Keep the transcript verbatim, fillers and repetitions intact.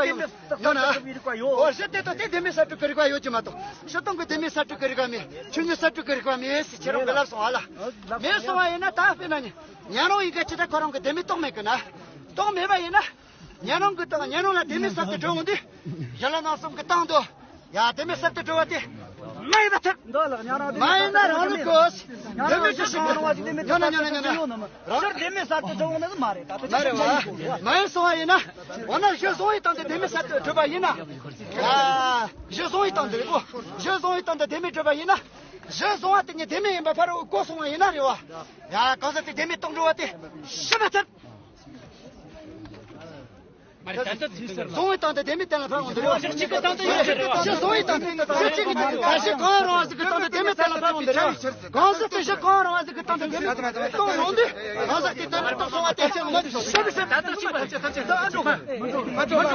ཡོད་ན། ཨོ་གཞི་དེ་དང་དེ་ལྡེ་མིག་གསལ་སྒྲོན་གྱི་རིགས་པ་ཡོད་ཀྱི་མ་གཏོགས། སྤྱིར་བཏང་གི་ལྡེ་མིག་གསལ་སྒྲོན་གྱི་རིགས་པ་མེད། ཆོས་ཉིད་གསལ་སྒྲོན་གྱི་རིགས་པ་མེད་ཟེར་ཁྱེད་རང་གིས་ལབ་སོང་བ་ལ། མེད་སོང་བ་ཡིན་ན་ད་དཔེར་ན་ནི། ཉན་རང་ཡིན་ག་ཅི་ད་ཁོ་རང་གི་ལྡེ་མིག་རྟོགས་མེད་གི་ན། རྟོགས་མེད་པ་ཡིན་ན། ཉན་རང་གི་སྟེང་ཉན་རང་ལ་ལྡེ་མིག་གསལ་སྒྲོན་འགྲོ་འོང་དུས། གཞན་ལ་སྣང་གསུམ་གྱི་སྟེང་དུ། ཡ་ལྡེ་མིག་གསལ་སྒྲོན་འགྲོ་བ་དེ། མ་ཡིན་པ་ཐལ། མ་ཡིན་ན་རང་ལུགས་གོ། ལྡེ་མིག་གི་ཞིག་ཉོན་ན་ཉོན་ན་ཉོན་ན། རང་ལྡེ་མིག་གསལ་སྒྲོན་འགྲོ་འོང་ནི་མ་རེད་ད། མ་རེད་བ། མ་ཡིན་སོང་བ་ཡིན་ན། འོ་ན་གཞི་བཟུང་བའི་སྟེང་དུ་ལྡེ་མིག་གསལ་སྒྲོན་འགྲོ་བ་ཡིན་ན། ཡ། གཞི་བཟུང་བའི་སྟེང་དུ་རེད་གོ། གཞི་བཟུང་བའི་སྟེང་དུ་ལྡེ་མིག་འགྲོ་བ་ཡིན་ན། གཞི་བཟུང་བ་དེ་ཉིད་ལྡེ་མིག་ཡིན་པ་ཕ་རོལ་གོ་སོང་བ་ཡིན་ན་རེད་བ། ཡ་གང་ཟག་དེ་ལྡེ་མིག་རྟོགས་འགྲོ་བ་དེ་ཤི་མ་ཐུབ། བཟུང་བའི་སྟེང་དུ་ལྡེ་མིག་གཏན་ལ་ཕབ་འོང་དུས་རེད་བ། གཞི་གཅིག་གི་སྟེང་དུ་ཡོད་ཀྱི་རེད་བ། གཞི་བཟུང་བའི་སྟེང་དུ་གཞི་གཅིག་གི་སྟེང་དུ་གཞི་གང་རུང་བ་ཟིག་གི་སྟེང་དུ་ལྡེ་མིག་གཏན་ལ་ཕབ་འོང་དུས་རེད་བ། གང་ཟག་དེ་གཞི་གང་རུང་བ་ཟིག་གི་སྟེང་དུ་ལྡེ་མིག་རྟོགས་འོང་དུས་གང་ཟག་དེ་ལྡེ་མིག་རྟོགས་སོང་བ་དེ་ཤི་མ་ཐུབ། ཤི་མི་ཐུབ།